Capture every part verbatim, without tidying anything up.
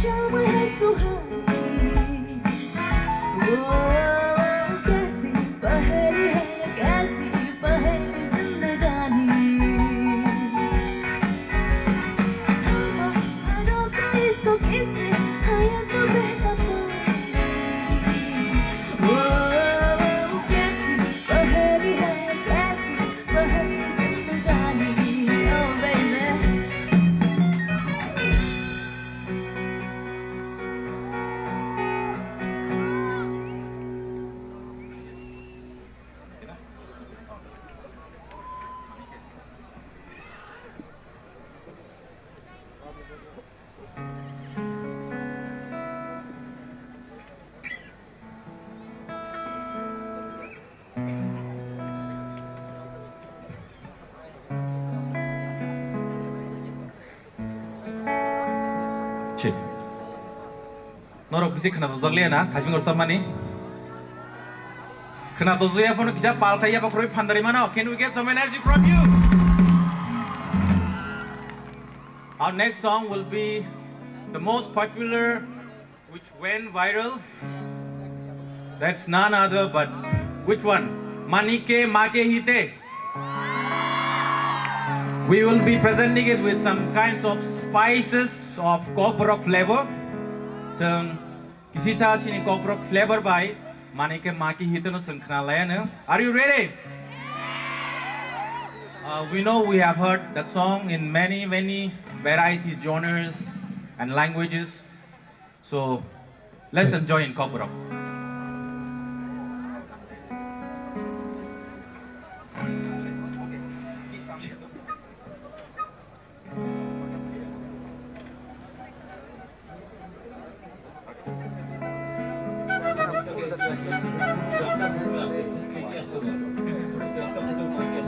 वो है सुहानी, वो कैसी पहेली है, कैसी पहेली जिंदगानी। हाँ, हाँ, हाँ, रोका इसको किसने, हाँ, ये तो बहता पानी। वो कैसी पहेली है, कैसी पहेली जिंदगानी। Oh, baby. Chik. Norok bisi khna dojak liya na, Khasing Rosapmani? Khna dojak ya phano kisa palthai ya ba khoroi phandari mano. Can we get some energy from you? Our next song will be the most popular, which went viral. That's none other but which one? Manike Make Hite. We will be presenting it with some kinds of spices of Kokborok flavor. Chwng kisisa chini Kokborok flavor bai Manike Make Hite no chwng khna lai anw. Are you ready? Uh, we know we have heard that song in many, many variety genres and languages. So, let's enjoy in Kokborok. Aswk nang thangkhe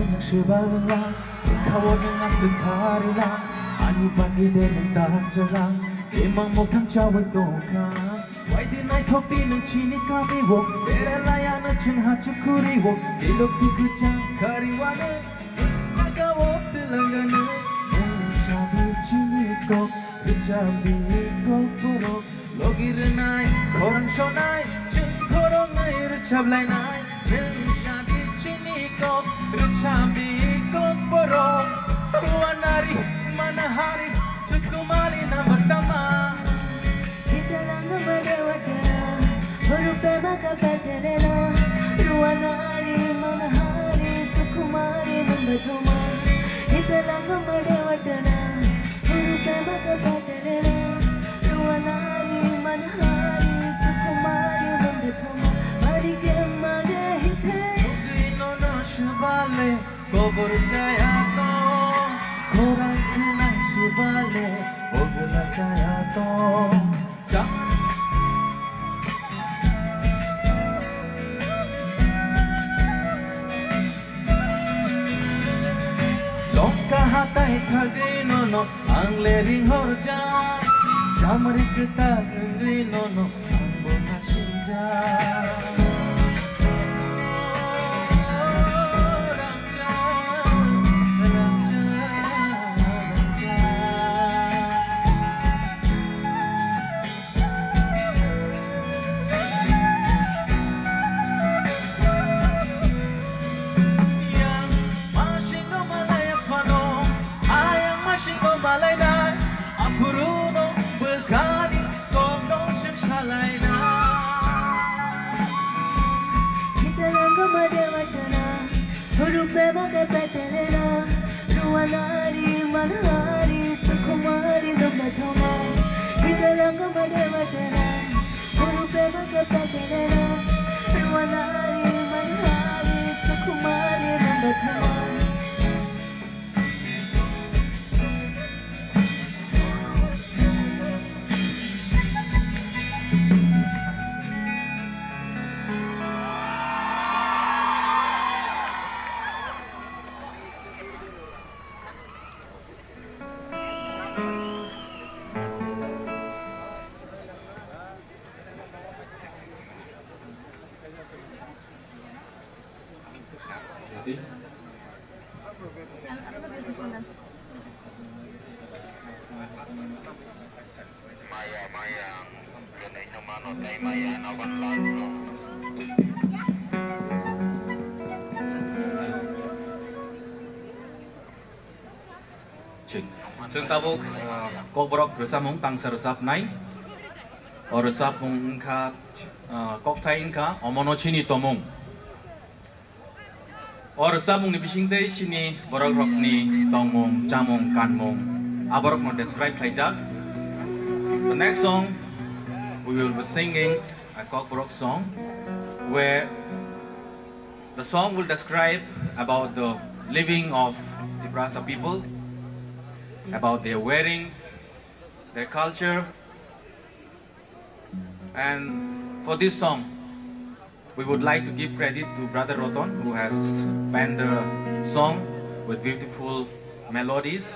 nang swbailang, bwkhao nwng aswk kharwilang, ani bagwi de nwng dajala, imang mwkhang chawi tongkha. Waidi naithok di nwng chini kamio, beralai ano chwng hachukhuri o, kilok di kwchang khariwano, jagao twlangano, nwng sabi chini kok, rwchapdi kok borok. Logi rwnai, khorang sonai, chwng khoroknwi rwchap lainai. Nwng sadi chini kok, rwchapdi kok borok. Wanari, manahari, sukumali na batama. Hitalang ma dewa tera, huruf ma ka peterela. Wanari, manahari, sukumali na batama. Hitalang ma dewa tera. Kobor chaya to, khorang khunang subale, bogla chaya to. Longka hatai thagwi nono ang le ringhorjak, chamri kwtal wngwi nono ang bo naisukjak. Yang masingo malaya phano, ayang masingo malainai, aphuruno bwkhani kokno chwng salainai. Maya, maya, ang kwnwi no mano tei maya nogon last no. Chwng, chwng tabuk, uh, kokborok rwchapmung tangsa rwchapnai. O rwchapmung wngkha, uh, kokthai wngkha Omono Chini Tomung. O rwchapmungni bisingtwi chini borokrokni tongmung, chamung, kanmung, aborokno describe khlaijak. The next song, we will be singing a Kokborok song, where the song will describe about the living of Tiprasa people, about their wearing, their culture, and for this song, we would like to give credit to Brother Roton, who has penned the song with beautiful melodies.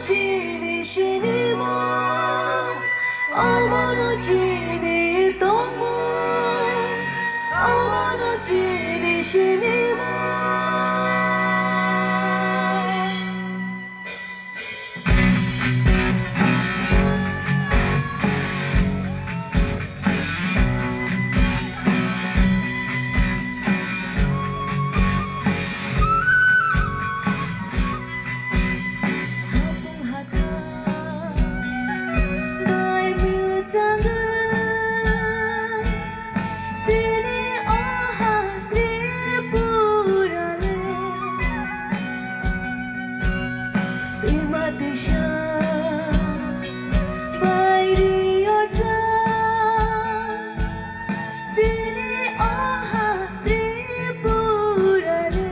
Chini sinimo, omono chini tongmo, omono chini sinimo. Hapung haka bai mwchangwi chini o ha Tripura le. Twima twisa bai ri o ta chini o ha Tripura le.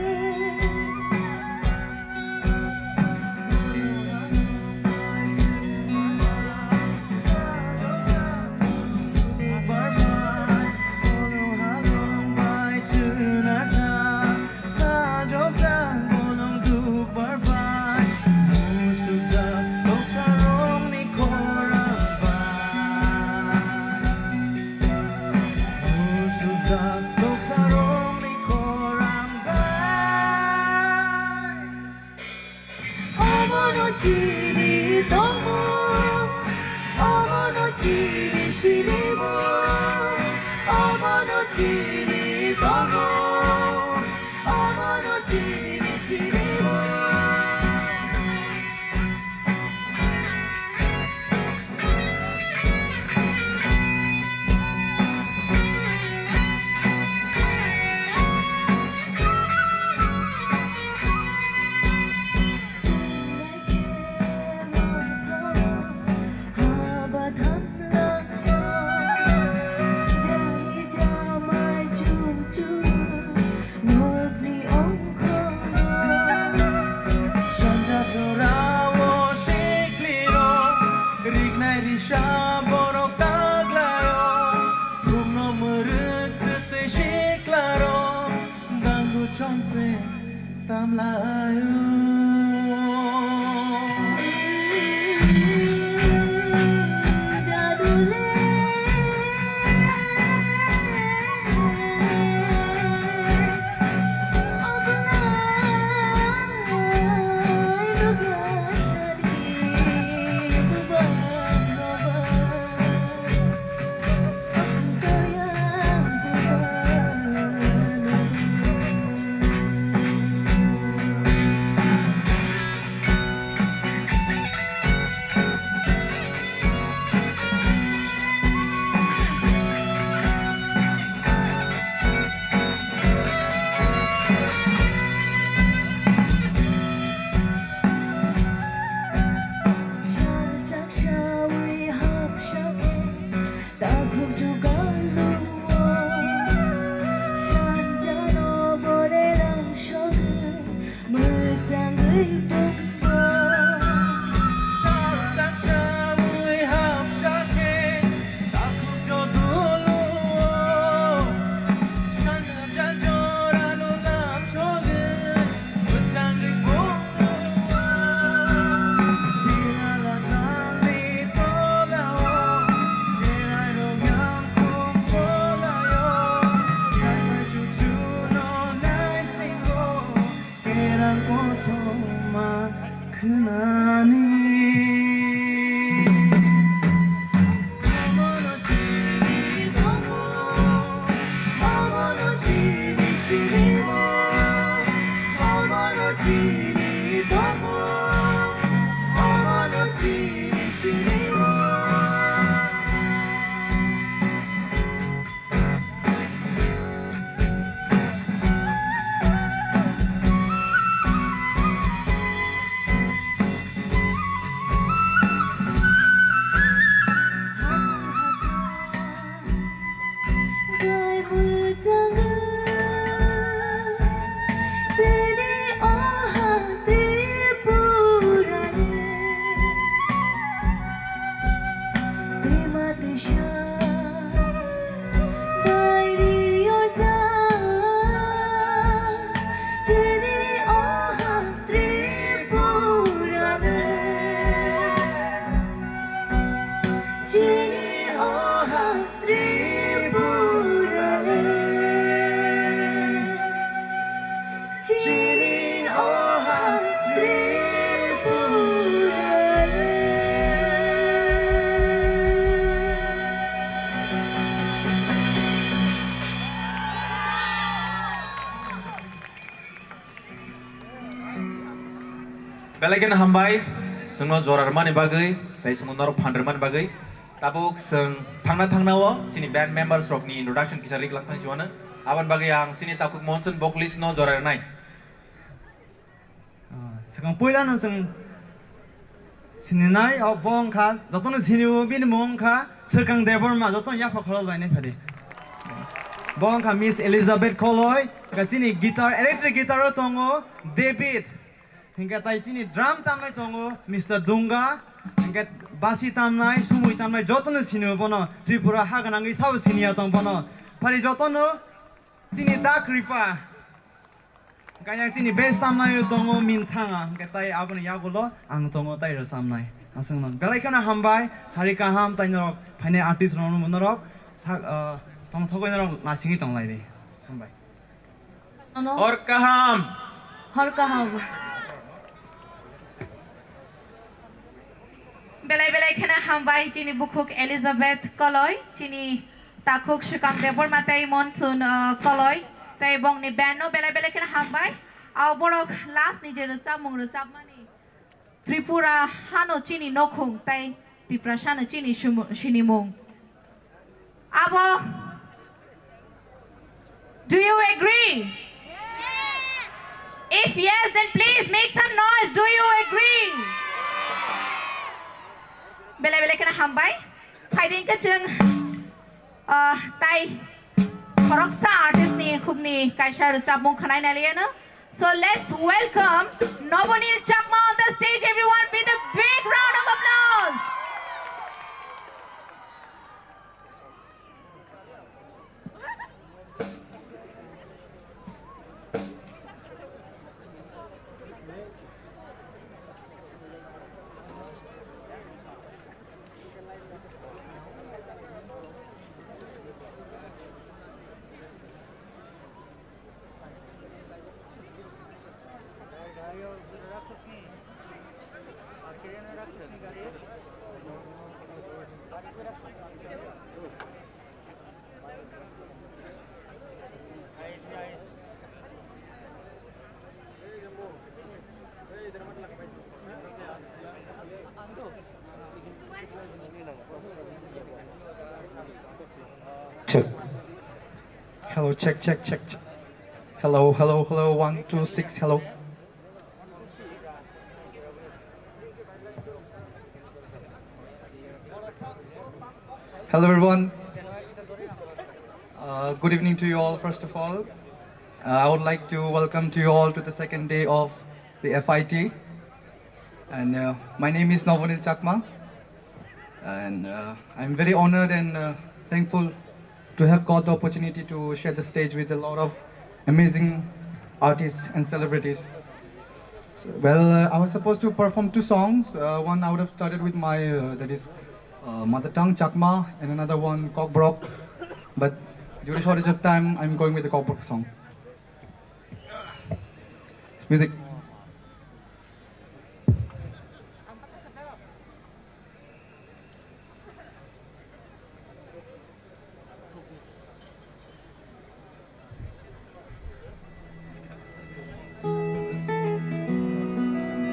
Omono chini tongmo, omono chini sinimo, omono chini tongmo, omono chini sinimo. Nokni ongkhorno. Sanja jorao siklirok, riknai risa borok taglaio, bumno mwrwk twtwi siklarok, dangu chongpe tamlaio. Takhuk jugaluo, sanjano borerang sogwi mwchangwi tongkha. Sal taksa wi hapsa khe takhuk joduluo, sanja jorano lam sogwi mwchangwi tongkha. Belai kheno hambai, chwngno jora rwmani bagwi, tei chwngno norok phan rwmani bagwi. Tabuk chwng thangna thangnao chini band members rokni introduction kisa rik lang thang si wano. Aboni bagwi ang chini takhuk Monson vocalist no jora rwnai. Ah, swkang puila no chwng sininai, o bo wngkha, jotono sinio bini mung wngkha Swkang Debbarma, jotono yapha khorol bai nai phadi. Bo wngkha Miss Elizabeth Koloi, wngkha chini guitar, electric guitar o tongo David, hingkhe tai chini drum tamnai tongo Mister Dunga, hingkhe basi tamnai, sumui tamnai, jotono sinio bono, Tripura ha gwnangwi sabo siniya tong bono. Phari jotono chini da kripa. Kaya chini best tamnaio tongo Minthanga, hingkhe tai aboni yagulo ang tongo tai rwchamnai. Aswkno belai kheno hambai, sari kaham tai norok phainai artist rokno norok sak, ah, tongthogwi norok nasingwi tonglai di. Hambai. Ano? Hor kaham. Hor kaham. Belai belai kheno hambai chini bukhuk Elizabeth Koloi, chini takhuk Swkang Debbarma tei Monson, uh, Koloi, tei bongni band no belai belai kheno hambai. Au borok last ni je rwchapmung rwchapmani Tripura hano chini nokhung tei Tiprasa no chini sumu-, sinimung. Abo, do you agree? If yes, then please make some noise. Do you agree? Belai belai kheno hambai. Phaidi hingkhe chwng, ah, tai khoroksa artist ni khukni kaisa rwchapmung khwnai nai liyano. So let's welcome Nobonil Chakma on the stage, everyone, with a big round of applause. Check. Hello, check, check, check, check. Hello, hello, hello, one, two, six, hello. Hello, everyone. Uh, good evening to you all, first of all. Uh, I would like to welcome to you all to the second day of the F I T. And, uh, my name is Nobonil Chakma. And, uh, I'm very honored and, uh, thankful to have got the opportunity to share the stage with a lot of amazing artists and celebrities. So, well, uh, I was supposed to perform two songs. Uh, one I would have started with my, uh, that is, uh, mother tongue, Chakma, and another one, Kokborok. But due to shortage of time, I'm going with the Kokborok song. Music.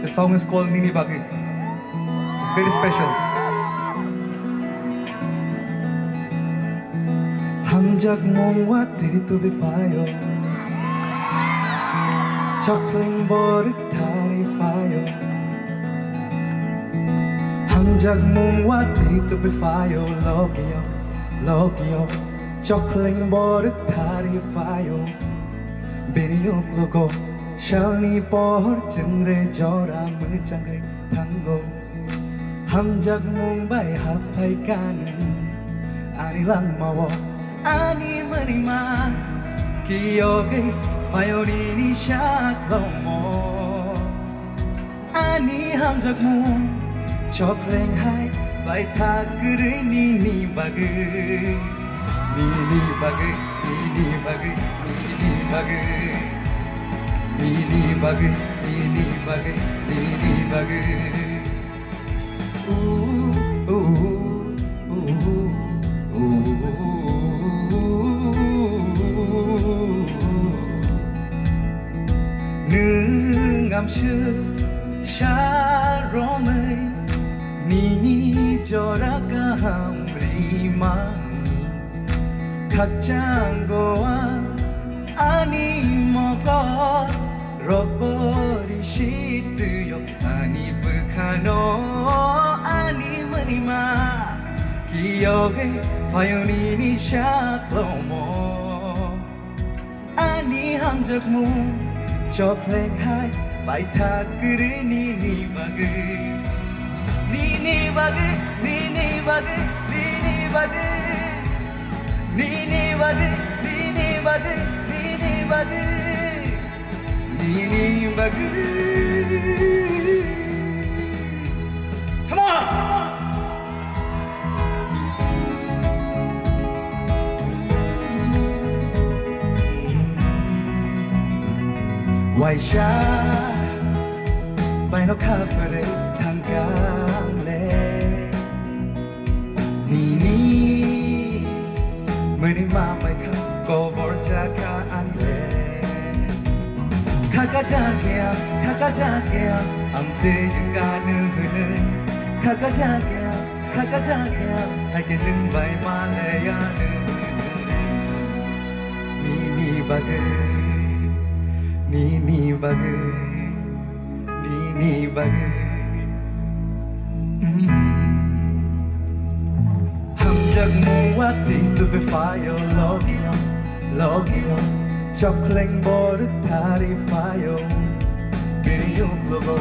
The song is called Nini Bagwi. It's very special. Hamjakmung watwi tubi phaio. Chokling borok thari phaio. Hamjakmung watwi tubi phaio. Logio, logio. Chokling borok thari phaio. Bini uklogo salni pohor chwngre jora mwchangwi thango. Hamjakmung bai haphai kanwi ani langmao ani mwnima kiyogwi phaio nini saklomo. Ani hamjakmung chokleng hai bai thak kwrwi nini bagwi, nini bagwi, nini bagwi, nini bagwi, nini bagwi, nini Bagwi, nini bagwi. U, u, u, u, u. Nwng amswk sa romwi nini jora kaham rimani. Khakchanggo ang ani mokol, rokbori sitwio ani bwkhano ani mwrwima. Kiyogwi phaio nini saklomo. Ani hamjakmung chokhleng hai paithak kwrwi nini bagwi. Nini bagwi, nini bagwi, nini bagwi. Nini bagwi, nini bagwi, nini bagwi. Nini bagwi. Come on! Waisa baino kha pherwi thangkha ang le. Nini mwnwi ma bai kha kobor chakha ang le. Khaka jakya, khaka jakya, ang tei wngkha nw hwnwi. Khaka jakya, khaka jakya, hai khe nwng bai ma le ya nw hwnwi. Nini bagwi, nini bagwi, nini bagwi. Mm. Hamjakmung watwi tubi phaio logio, logio. Chokhleng borok thari phaio. Bini uklogo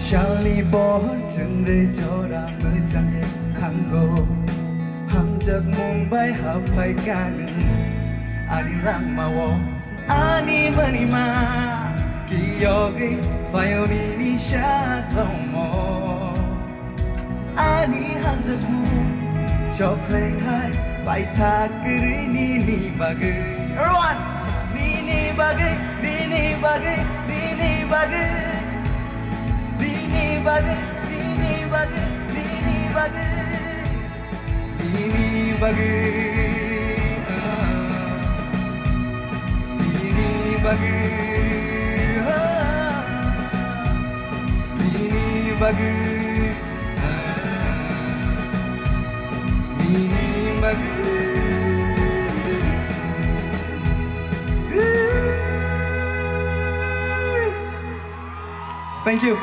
salni bohor chwngwi jora mwchangwi thango. Hamjakmung bai haphai kha nwng ani langmao. Ani mwnwi ma kiyogwi phaio nini saklomo. Ani hamjakmung chokhleng hai paithak kwrwi nini bagwi. Everyone! Nini bagwi, nini bagwi, nini bagwi. Nini bagwi, nini bagwi, nini bagwi. Nini bagwi, ah, nini bagwi, ah, nini bagwi, ah, nini bagwi. Thank you.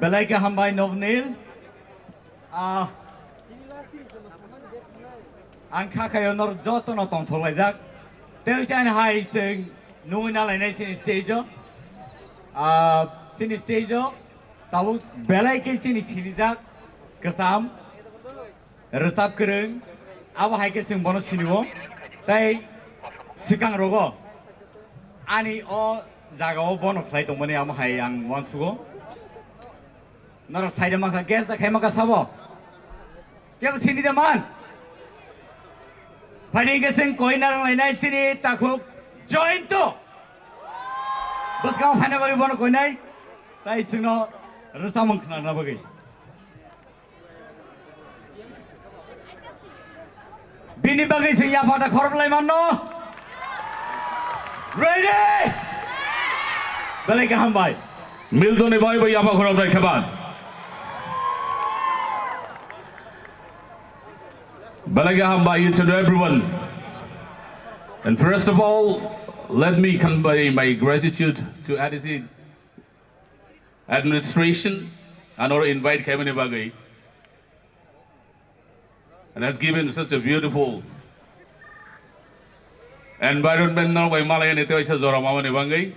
Belai khe hambai Nobnil. Ah, ang kha khaio norok jotono tongthok laijak. Tei chani hai chwng nungwi nalainai chini stage o. Ah, chini stage o tabuk belai khe chini sinijak kwcham rwchap kwrwng, abo hai khe chwng bono sinio. Tei swkang rogo ani o jaga o bono khlai tongmani amo hai ang uansugo. Norok saida mankha, guess da khai mankha sabo. Kebo sini da man. Phaidi hingke chwng koi narang lainai chini takhuk Joyonto. Bwskango phaina bagwi bono koinai. Tai chwngno rwchapmung khwnarna bagwi. Bini bagwi se yapha da khorop lai manno. Ready? Belai kaham bai. Mildoni bai bai yapha khorop lai khaban. Belai kaham bai, you to everyone. And first of all, let me convey my gratitude to A D C administration and our invite khaimani bagwi. And has given such a beautiful environment norok bai malaini teisa jora mamani bagwi.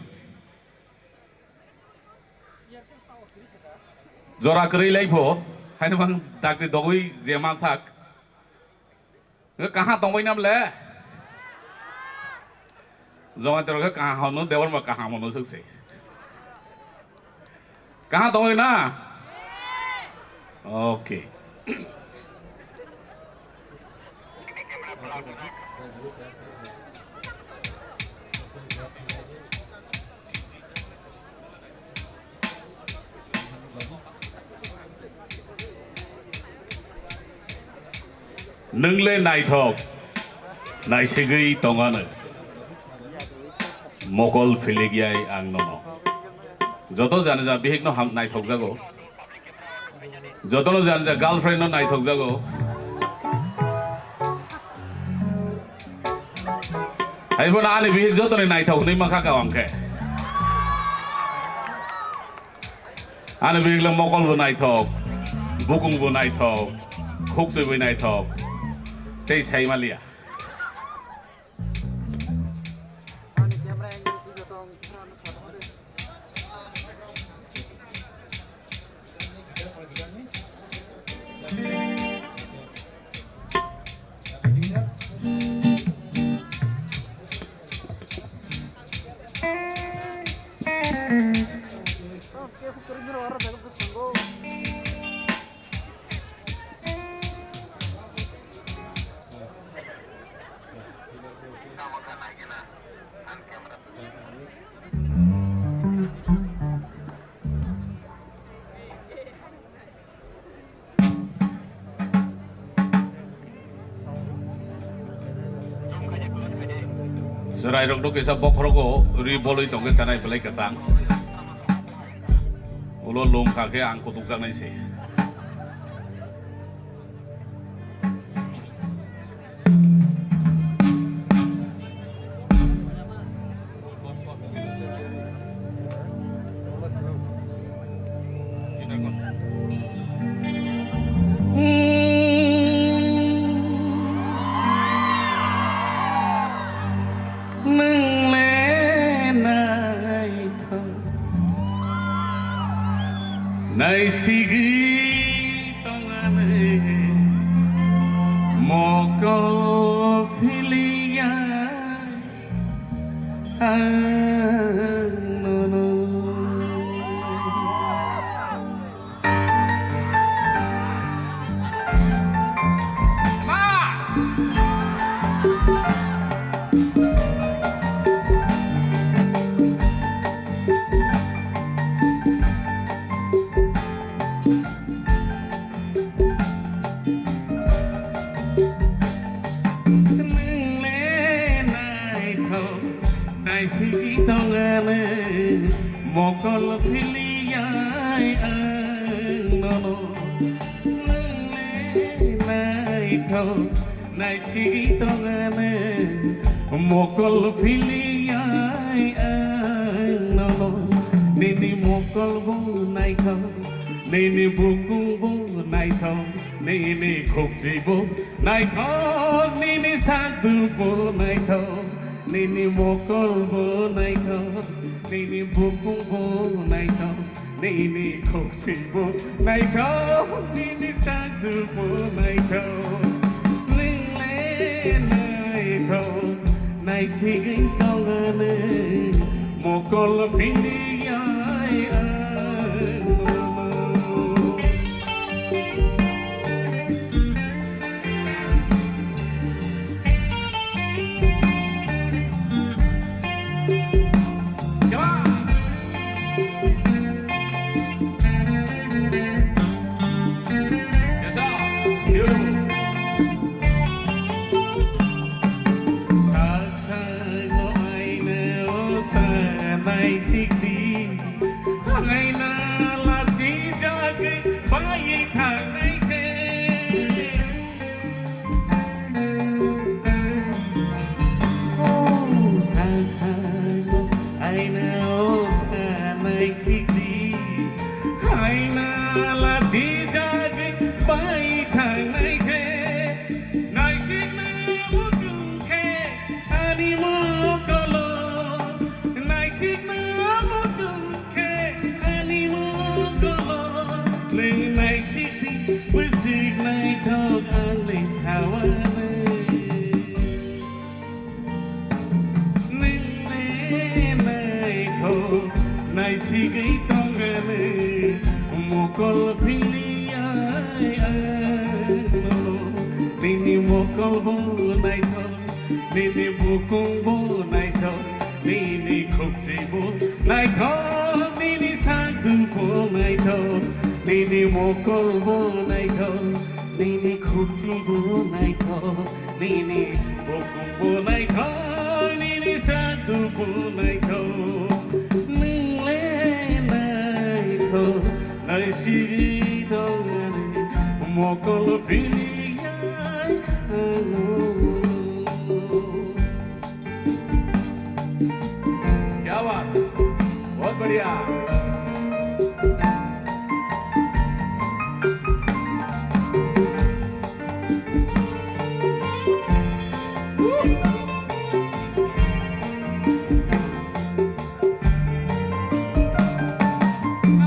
Jora kwrwi lai pho, haino bang dakti dogwi je mansak. Nge kaha tongbai nam le? Jamaitwi rok khe kaham hwnwi, Debbarma kaham hwnwi swk se. Kaham tongwi na? Okay. Nwng le naithok, naisigwi tong ano. Mokol philik yai ang nono. Joto jani ja bihik no ham naithok jago. Joto no jani ja girlfriend no naithok jago. Hai bono ani bihik joto ni naithok ni makha ka ang khe. Ani bihik le mokol bo naithok, bukung bo naithok, khukchwi bo naithok. Tei sai maliya. Chwrairokno kisa bokhorogo ri bolwi tongkhe, chanai belai kwchang. Ulo lungkha khe ang kutukjaknai se. Nwng le naithok, naisigwi tong ani mokol philiya. Ang nono. Nwng le naithok, naisigwi tong ani mokol philiyai ang nono. Nwng le naithok, naisigwi tong ani mokol philiyai ang nono. Nini mokol bo naithok, nini bukung bo naithok, nini khukchwi bo naithok, nini sakdu bo naithok, nini mokol bo naithok, nini bukung bo naithok, nini khukchwi bo naithok, nini sakdu bo naithok. Nwng le naithok, naisigwi tong ani mokol philiyai ang nono. Sak sak no aina o ta nai sikdi. Aina lati jagwi bai thangnai se. O sak sak no aina o ta nai sikdi. Aina lati jagwi bai thangnai se. Naisikna muchung khe ani mokolo. Naisikna muchung khe ani mokolo. Nwng naisikdi bwswk naithok ang le sawani. Nwng Sigwi tongani mokol philiyai ang nono. Nini mokol bo naithok, nini bukung bo naithok, nini khukchi bo naithok, nini sangduk bo naithok, nini mokol bo naithok, nini khukchi bo naithok. Nini bukung bo naithok, nini sadu bo naithok, nwng le naithok, naisiri tongani mokol philiyai ano. क्या बात, बहुत बढ़िया।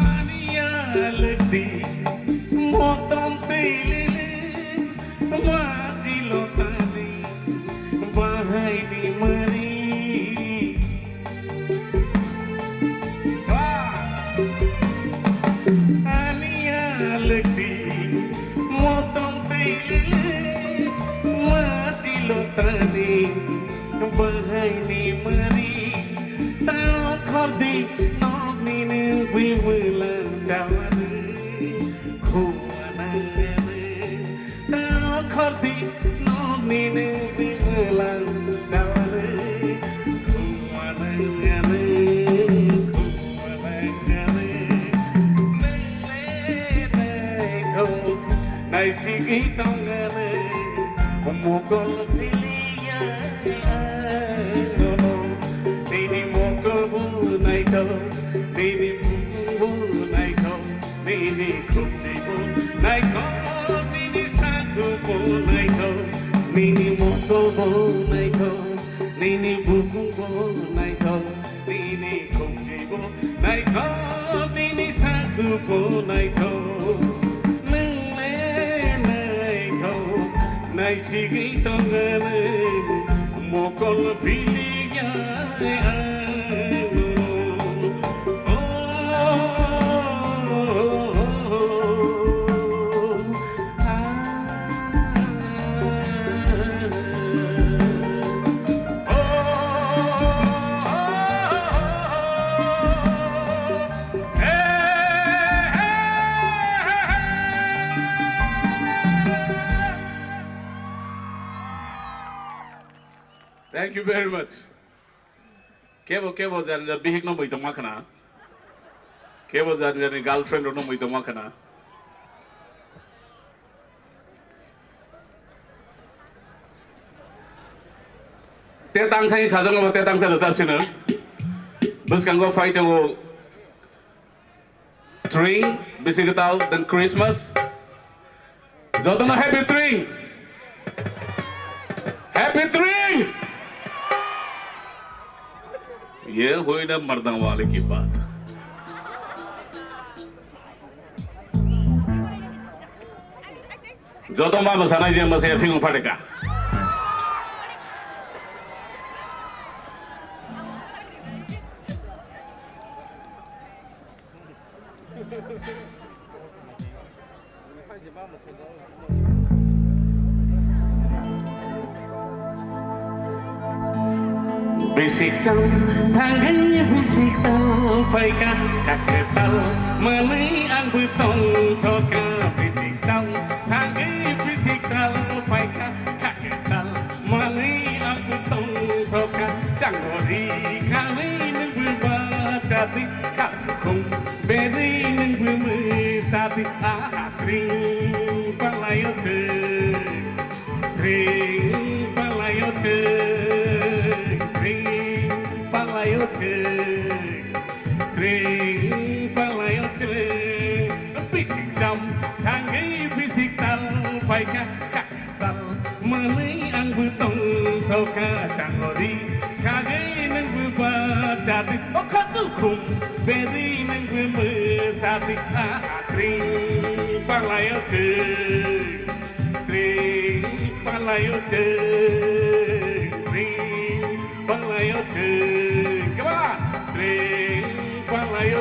Ani aldi motom teilele, majilo tani bahai ni mari. Ani aldi motom teilele, majilo tani bahai ni mari. Tao khordi nok nini bui bwlang dawani khua nangani. Tao khordi nok nini bui bwlang dawani khua nangani, khua nangani. Nang le naithok, naisigwi tongani mokol philiyai ano. Nini mokol bo naithok, nini bukung bo naithok, nini khukchi bo naithok, nini sadu bo naithok, nini mokol bo naithok, nini bukung bo naithok, nini khukchi bo naithok, nini sadu bo naithok. Nwng le naithok, naisigwi tongani mokol philiyai ano. Oh, ah, ah, oh, oh, oh, oh. Thank you very much. Kebo kebo jani jani bihik no mui tongma khna. Kebo jani jani girlfriend rok no mui tongma khna. Te tangsa ni sajak no te tangsa rwchap sino. Bwskango phai tongo. Tring, bisi kwtal, then Christmas. Jotono happy Tring. Happy Tring. Ye hoina mardang wale ki baat. Joto ma mwsanai je mwsaya phiyung phatika. Bisik chang thangwi bisik tang phaika, kakwtal manwi ang bwtong thoka. Bisik chang thangwi bisik tang phaika, kakwtal manwi ang bwtong thoka. Changori khalwi nwng bwba chati, khatung berwi nwng bwmwi chati. Aha, tring palayo tring. Tring palayo tring, tring palayo tring, tring palayo tring. Bisik sam thangwi bisik tal phaika, kakwtal manwi ang bwtong thoka. Changori khagwi nwng bwba chati, o kha tukhum berwi nwng bwmwi chati. Aha, tring palayo tring. Tring palayo tring, tring palayo tring. Come on. Tring palayo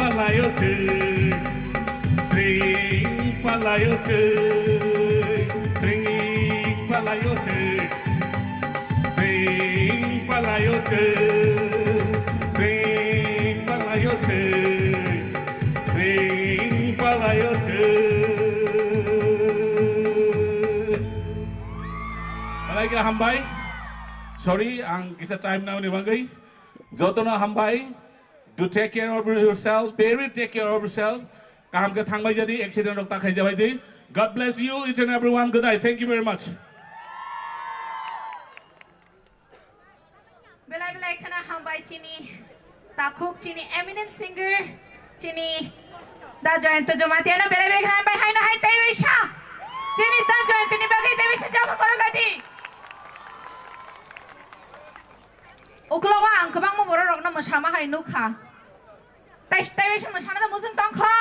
Palayo twi, tring palayo twi, tring palayo twi, tring palayo twi, tring palayo twi, tring palayo twi. Malaika hambai. Sorry, ang kisa time nangni bagwi. Jotono hambai. Do take care of yourself, very take care of yourself. Kaham khe thangbai jadi, accident rok ta khaijabai di. God bless you, each and everyone. Good night. Thank you very much. Belai belai khana hambai chini takhuk, chini eminent singer, chini Da Jayanta Jamatia no belai belai khana hambai, haino hai tei wisa. Chini Da Jayanta ni bagwi tei wisa jama korok adi. Uklogo ang kwbangma borok rokno mwsama hai nukha. Tai, tai bai songno sana da musung tongkho?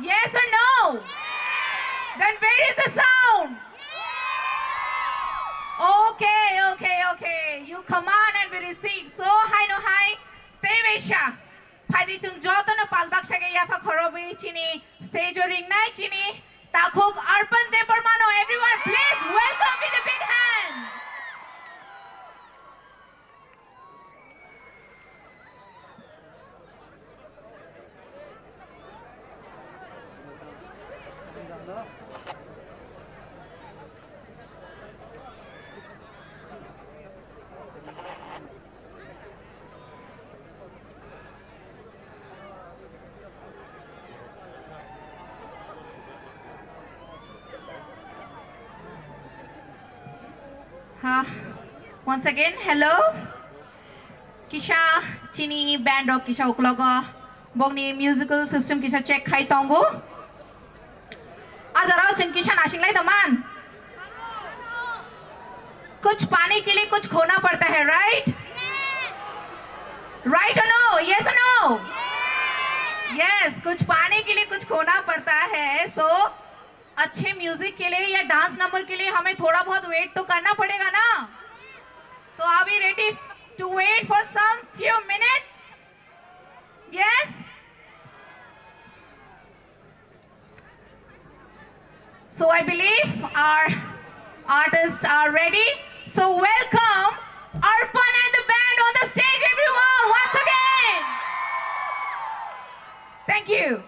Yes or no? Then where is the sound? Okay, okay, okay. You command and we receive. So, hai no hai, tei bai sa. Phaidi chwng jotono pal baksa khe yapha khorobwi chini stage o ringnai chini takhuk Arpan Debbarmano. Everyone, please welcome with a big hand. Ha, once again, hello. Kisa chini band rok kisa uklogo bokni musical system kisa check khai tongo. Ajarao chwng kisa nasinglai tongman. कुछ पाने के लिए कुछ खोना पड़ता है, right? Right और no? Yes और नो? यस, कुछ पाने के लिए कुछ खोना पड़ता है। सो अच्छे म्यूजिक के लिए या डांस नंबर के लिए हमें थोड़ा बहुत वेट तो करना पड़ेगा ना। So are we ready to wait for some few minutes? Yes? So I believe our artists are ready. So welcome Arpan and the band on the stage, everyone, once again. Thank you.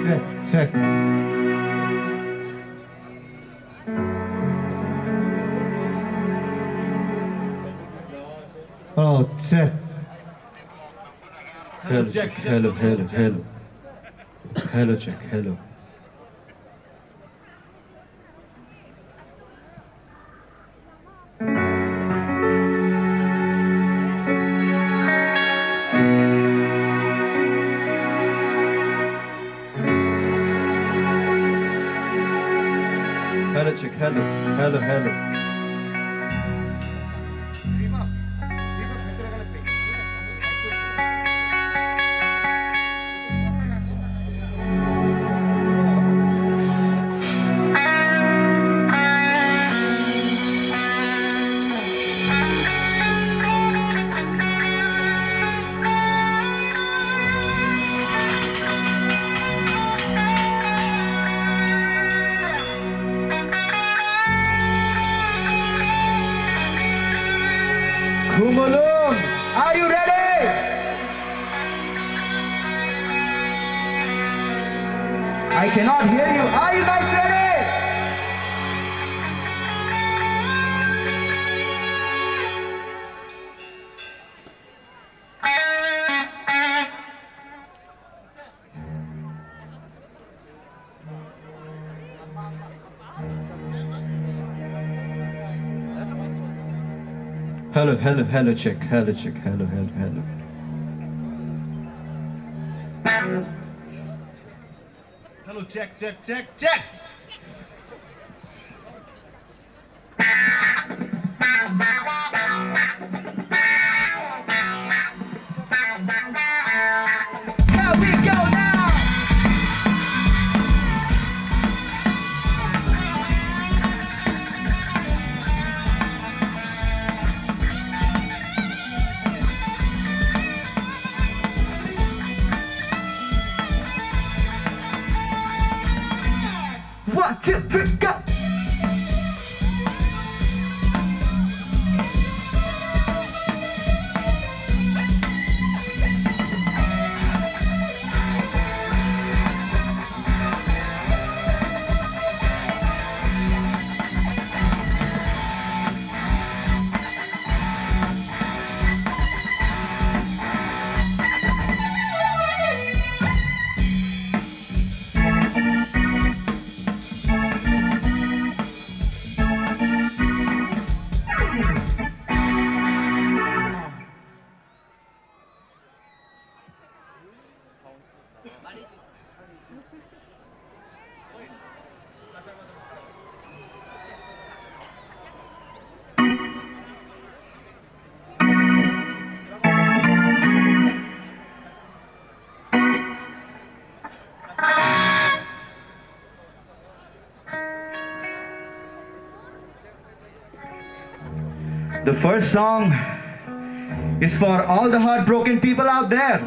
Check, check. Oh, check. Hello, check, hello, hello, hello. Hello, check, hello. Hello, check, hello, hello, hello. Khumulwng, are you ready? I cannot hear you. Are you guys ready? Hello, hello, hello, check, hello, check, hello, hello, hello. Hello, Check, check, check, check. Here we go now. One, two, three, go! The first song is for all the heartbroken people out there.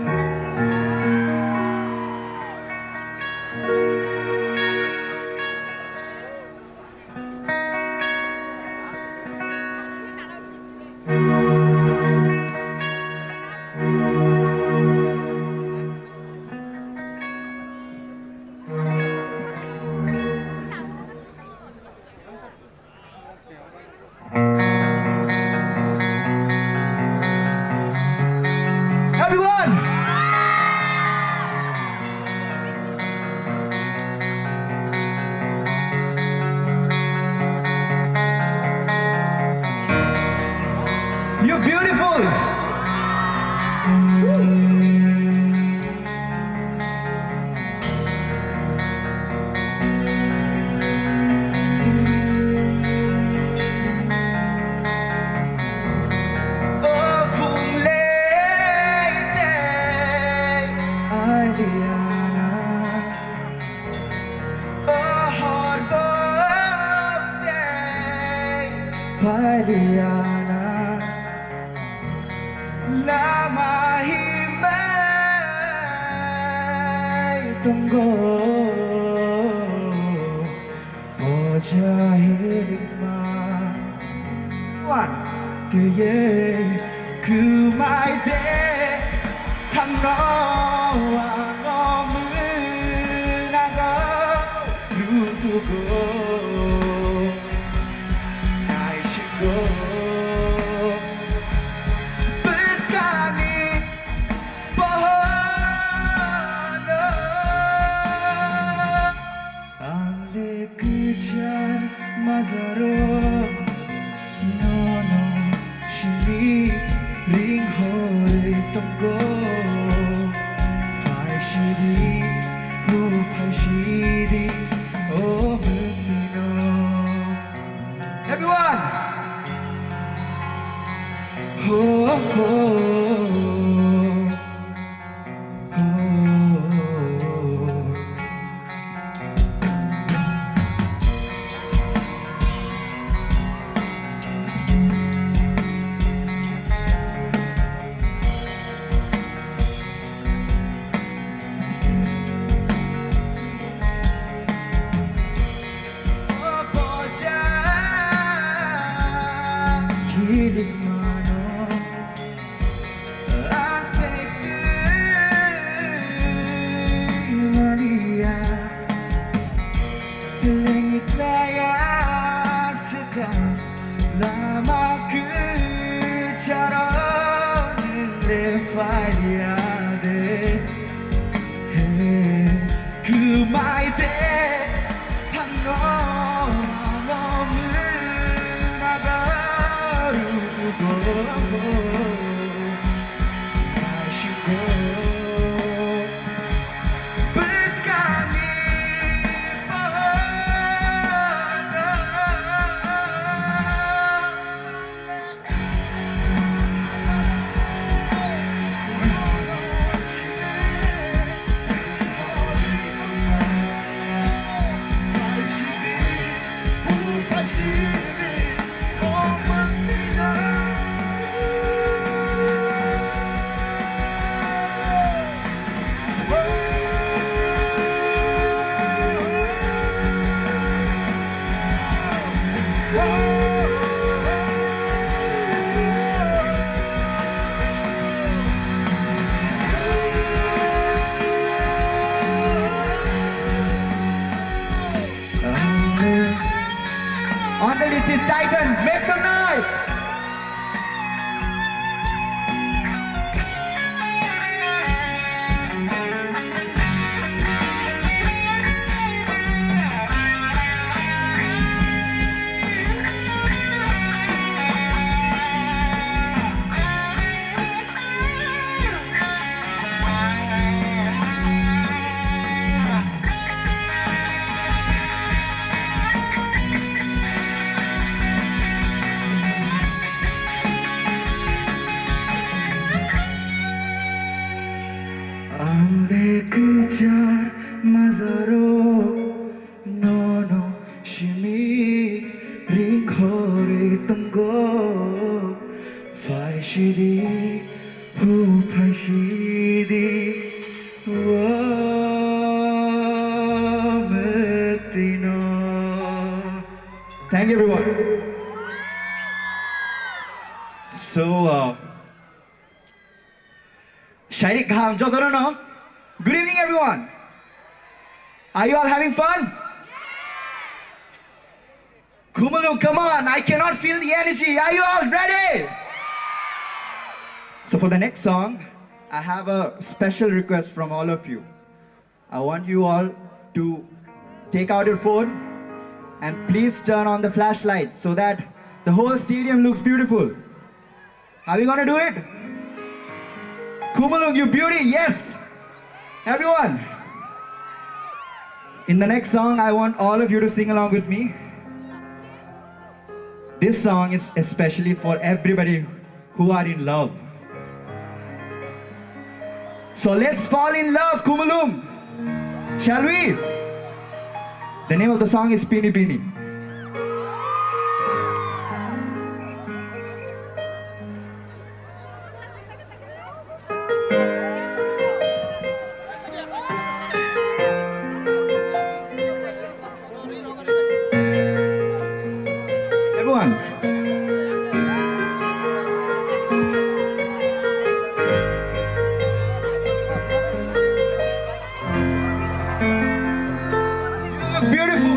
Everyone! You're beautiful! Paliana. Lama himbai tongo, poja hilikma. One, two, yeah. Kumai de thangno ano munago rutugo. Naisiko. Bwskangni pohorno ang le kwchar majaro nono simi ringhoi tongo. Phaisidi, o phaisidi, o mwtino. Everyone! Ho, ho, ho, ho. Lama kwcharo nile phaiyade. He, kwmai de thangno, ano mwnaga rugo. Naisiko. Bwskangni This Titan, make some noise. Ang de kecha majaro. Nono simi ringkhorwi tongo, phai sidi, hu phai sidi, o mektino. Thank you, everyone. So, uh, Shairik Gham, jotono no. Good evening, everyone. Are you all having fun? Khumulwng, come on, I cannot feel the energy. Are you all ready? So for the next song, I have a special request from all of you. I want you all to take out your phone and please turn on the flashlight so that the whole stadium looks beautiful. Are we gonna do it? Khumulwng, you beauty, yes. Everyone. In the next song, I want all of you to sing along with me. This song is especially for everybody who are in love. So let's fall in love, Khumulwng. Shall we? The name of the song is Pini Pini. Everyone. You look beautiful.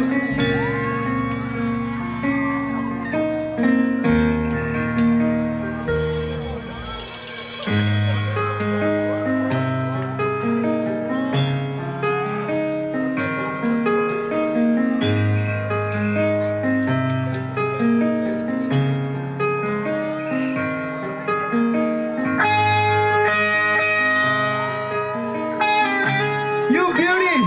You beauty.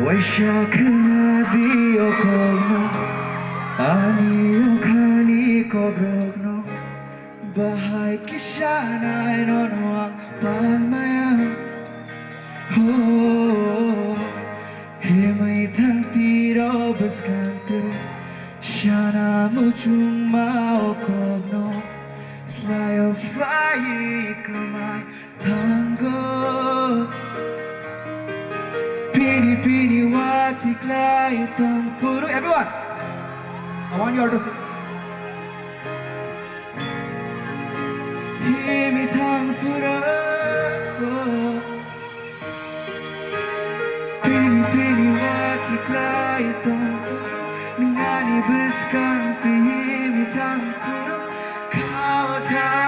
Waisa khna di o kokno, ani o khani kokrokno, bahai kisa nai nono ang palmaya. Ho, himwi thang tiro bwskang twi, sana muchungma o kokno, slai o phai kwmai thango. Pini pini watiklai tong phuru. Everyone, I want you all to sing. Himwi thang phuru. Pini pini watiklai tong phuru. Nini bwskang twi himwi thang phuru. Khawa thang